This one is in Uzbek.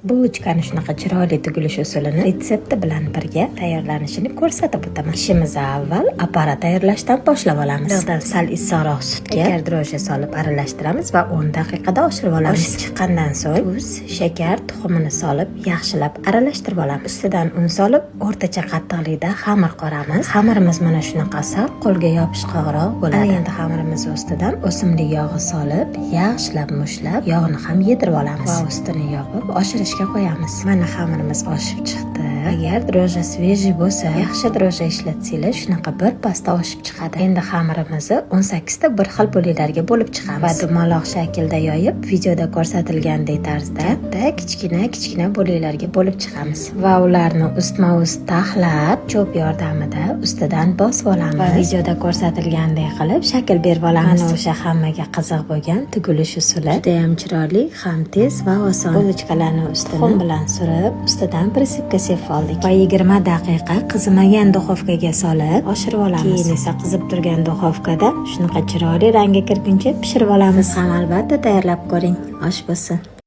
Булочка ni shunaqa chiroyli tugilish usulini retsepti bilan birga tayyorlanishini ko'rsatib o'taman. Ishimizni avval опара tayyorlashdan boshlab olamiz. Iliqdan sal issiqroq sutga shakar, дрожжи solib aralashtiramiz va 10 daqiqada oshirib olamiz. Oshib chiqqandan so'ng tuz, shakar, tuxumini solib yaxshilab aralashtirib olamiz. Ustidan un solib, o'rtacha qattiqlikda xamir qoramiz. Xamirimiz mana shunaqa sal qo'lga yopishqoqroq bo'ladi. Ana endi xamirimiz ustidan o'simlik yog'i solib, yaxshilab mushlab, yog'ni ham yedirib olamiz va ustini yopib oshirishga qo'yamiz. Mana xamirimiz oshib chiqdi. Agar дрожжи свежий bo'lsa, yaxshi дрожжи ishlatsanglar, shunaqa bir pasda oshib chiqadi. Endi xamirimizni 18 ta bir xil bo'laklarga bo'lib chiqamiz va dumaloq shaklda yoyib, videoda ko'rsatilgandek tarzda katta, kichkina, kichkina bo'laklarga bo'lib chiqamiz va ularni ustma-ust taxlab, cho'p yordamida ustidan bosib olamiz va videoda ko'rsatilgandek qilib shakl berib olamiz. Mana o'sha hammaga qiziq bo'lgan tugilish usuli. Juda ham chiroyli, ham tez va oson. Булочка larni ustini tuxum bilan surib, ustidan присыпка sepib oldik va 20 daqiqa qizimagan duxovkaga solib oshirib olamiz. Keyin esa qizib turgan duxovkada shunaqa chiroyli rangga kirguncha pishirib olamiz. Siz ham albatta tayyorlab ko'ring. Osh bo'lsin.